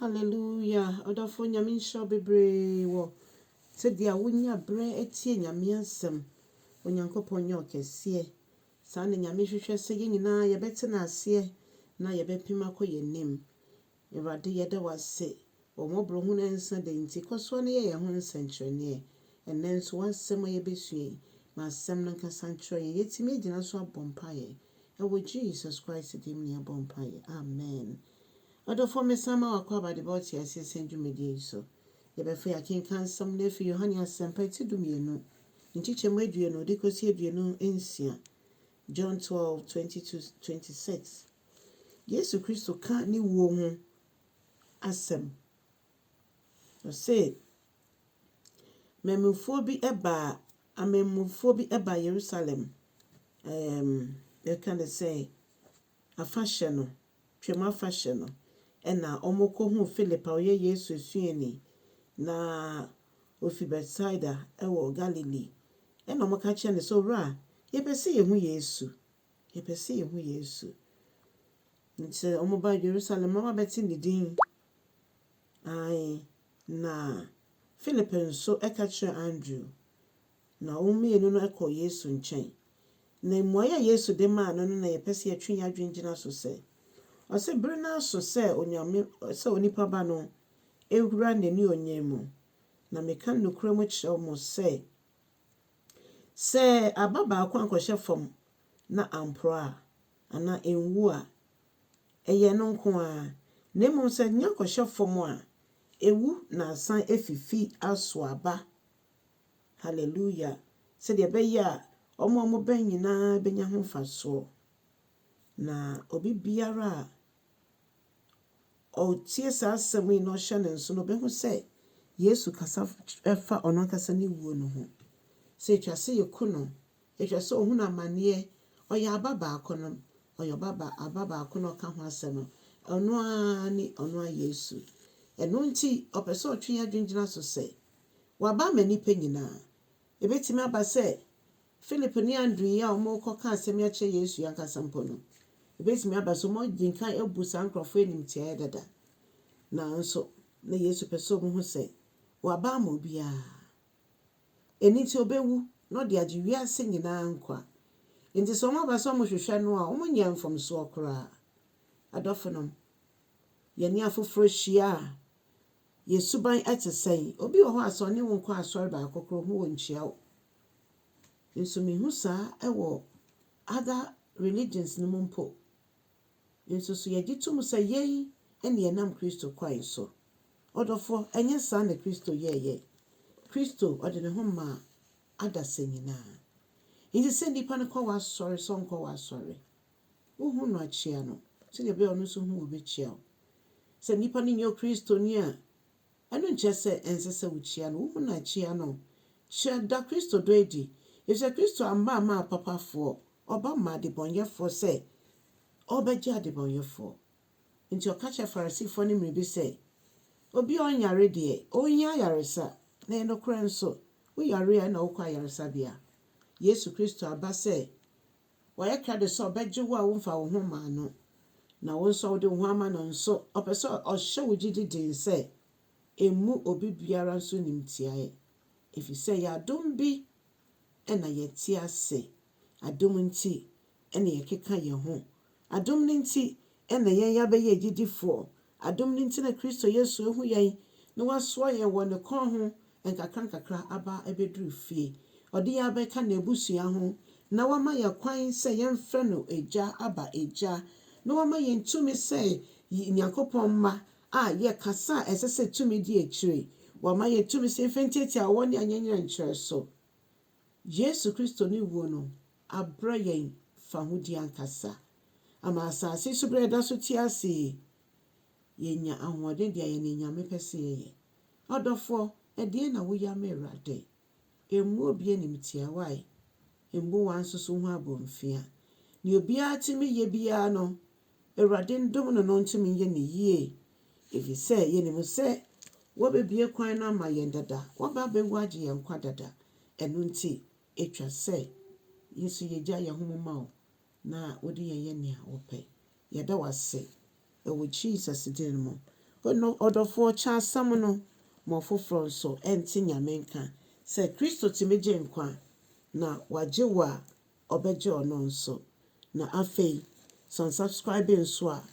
Hallelujah ɔdɔfo Nyame nhyira wo bebree wɔ sɛdeɛ wonya berɛ atie Nyame asɛm. Onyankopɔn nyɛ ɔkɛseɛ. Saa na Nyame hwehwɛ sɛ yɛn nyinaa yɛbɛte no aseɛ na yɛbɛpem akɔ yɛn anim. Awurade yɛda wo ase wɔ mmɔborɔhunu a ɛnsa da nti. Kɔ so ara na yɛ yɛn ho nsɛnkyerɛnneɛ. Ɛnnɛ nso w'asɛm a yɛbɛsua yi, ma asɛm no nkasa nkyerɛ yɛn. Yɛatumi agyina so abɔ mpaeɛ. Ɛwɔ Jesus Christ din mu na yɛabɔ mpaeɛ. Amen. Ɔdɔfoɔ mesan ma wakɔ aba de bɛ ɔte aseɛ sɛn dwumadie yi so. Yɛbɛfa yɛn akenkan nsɛm no afiri Yohane Asɛmpa ti 12, nkyekyɛmu 20 de kɔsi 26. John 12, 22, 26. Yesu Kristo ka ne wuo ho asɛm. Ɔse, Mmamufoɔ bi baa amammufoɔ bi baa Yerusalem, ɛɛm yɛka no sɛ afahyɛ no, Twam afahyɛ no, ɛna wɔkɔhuu Philip a ɔyɛ Yesu suani, na ofi Bethsaida wɔ Galilee. Ɛna wɔka kyerɛɛ no sɛ, Owura, yɛpɛ sɛ yɛhu Yesu. Yɛpɛ sɛ yɛhu Yesu. Nti wɔbaa Yerusalem na wɔabɛte ne din. Ae, na Philip nso ka kyerɛɛ Andrew, na wɔn mmienu no kɔɔ Yesu nkyɛn. Na mmuae a Yesu de maa no no na yɛpɛ sɛ yɛtwe yɛn adwene gyina so sɛ, ɔse bere no aso sɛ Onyame sɛ onipa ba no ehura n'anuonyam mu. Na meka nokorɛ mu kyerɛ mo sɛ, sɛ aba baako ankɔhyɛ fam na amporɔ a, anaa enwu a, ɛyɛ no nko ara. Na mmom sɛ nya kɔhyɛ fam a, ewu na asan afifi aso aba. Hallelujah. Sɛdeɛ ɛbɛyɛ a wɔn a wɔbɛn nyinaa bɛnya ho mfasoɔ. Na obi biara a ɔtie saa asɛm yi na ɔhyɛ ne nso no, ɔbɛhu sɛ Yesu kasa fa ɔno ankasa ne wuo no ho. Sɛ etwa sɛ yɛku no, etwa sɛ ohunu amanneɛ, ɔyɛ aba baako no, ɔyɛ ɔba ba aba baako na ɔka ho asɛm no, ɔno ara ne ɔno ara Yesu. Ɛno nti, ɔpɛ sɛ ɔtwe yɛn adwene gyina so sɛ, waba ama nnipa nyinaa. Ebetumi aba sɛ Philip ne Andrew yi a wɔrekɔka asɛm yi akyerɛ Yesu yi ankasa mpo no, ebetumi aba sɛ wɔadi nkan abu saa nkurɔfoɔ animtiaa dada. Nanso, na Yesu pɛ sɛ wɔhu sɛ waba ama obiara. Ɛno nti ɔbɛwu na ɔde agye wiase nyinaa nkwa. Nti sɛ wɔaba sɛ wɔhwehwɛ no a, wɔnyɛ mfomsoɔ koraa. Adɔfonom, yɛne afoforɔ hyia a, yɛn suban te sɛn. Obi wɔ hɔ a sɛ ɔne wo nkɔ asɔre baako koraa ohu wo nkyia wo. Nso mehu saa wɔ other religions no mu mpo. Nso so yɛgye tom sɛ yɛn ne yɛnam Kristo kwan so. Ɔdɔfoɔ, ɛnyɛ saa na Kristo yɛɛyɛ. Kristo ɔde ne ho maa adasa nyinaa. Nti sɛ nnipa no kɔ w'asɔre sɛ ɔnkɔ w'asɔre, wohu no akyia no, sɛdeɛ ɛbɛyɛ a ɔno nso hu wo bɛkyia wo. Sɛ nnipa no nyɛ Kristoni a, ɛno nkyerɛ sɛ ɛnsɛ sɛ wokyia no. Wohu no akyia no. Kyerɛ da Kristo dɔ adi. Efisɛ Kristo amma ama apapafoɔ, ɔba ma adebɔnyɛfoɔ sɛ ɔbɛgye adebɔnyɛfoɔ. Nti ɔka kyerɛ Farisifoɔ no mmere bi sɛ, obi a ɔnyare deɛ, ɔnhia ayaresa. Na ɛyɛ nokorɛ nso, woyare a ɛna wokɔ ayaresabea. Yesu Kristo aba sɛ wayɛ krado sɛ ɔbɛgye wo a womfa wo ho maa no. Na wo nso a wode wo ho ama no nso, ɔpɛ sɛ ɔhyɛ wo gyidi den sɛ emu obi biara nso nim tiaeɛ. Ɛfiri sɛ yɛ adom bi ɛna yɛte ase. Adom nti ɛna yɛkeka yɛn ho. Adom no nti ɛna yɛn yɛabɛyɛ agyidifoɔ. Adom no nti na Kristo Yesu ehu yɛn na wasoa yɛn wɔ ne kɔn ho nkakra nkakra aba abɛduru fie. Ɔde yɛn abɛka n'abusua ho na wama yɛn kwan sɛ yɛmfrɛ no Agya, Aba Agya, na wama yɛn tumi sɛ Nyankopɔn mma a yɛkasa a ɛsɛ sɛ tumi di akyire. Wama yɛn tumi sɛ yɛmfa ntiatia awɔ ne anyɛnyerɛnkyerɛ so. Yesu Kristo ne wuo no abrɛ yɛn fahodie ankasa. Ama asase so berɛ a yɛda so te ase yi, yɛnya ahoɔden de ayɛ nea Nyame pɛ sɛ yɛyɛ. Ɔdɔfoɔ, ɛdeɛn na woyɛ ama Awurade? Mmu obi animtia, why? Mbu wɔn nso so ho abomfia. Nea obiara tumi yɛ biara no, Awurade ndom no na ɔntumi nyɛ ne yie. Ɛfiri sɛ yɛnim sɛ wɔbɛbue kwan no ama yɛn dada. Wɔba abɛwu agye yɛn nkwa dada. Ɛno nti, etwa sɛ yɛn nso yɛgya yɛn ho mu ma wo na wode yɛn yɛ nea wopɛ. Yɛda wo ase ɛwɔ Jesus din mu. Ɔdɔfoɔ, kyɛ asɛm no ma ɔfoforɔ nso nte Nyame nka sɛ Kristo tumi gye nkwa, na wagye wo a, ɔbɛgye ɔno nso. Na afei, sɛ ɔnsubscribe nso a,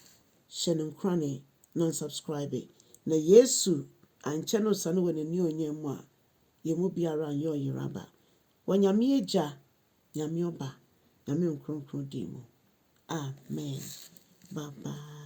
hyɛ no nkorane na ɔnsubscribe. Na Yesu ankyɛ no osiane wɔ n'animuonyam mu a, yɛn mu biara nyɛ ɔyeraba. Wɔ Nyame Agya, Nyame Ɔba, Nyame Nkronkron din mu. Amen. Bye bye.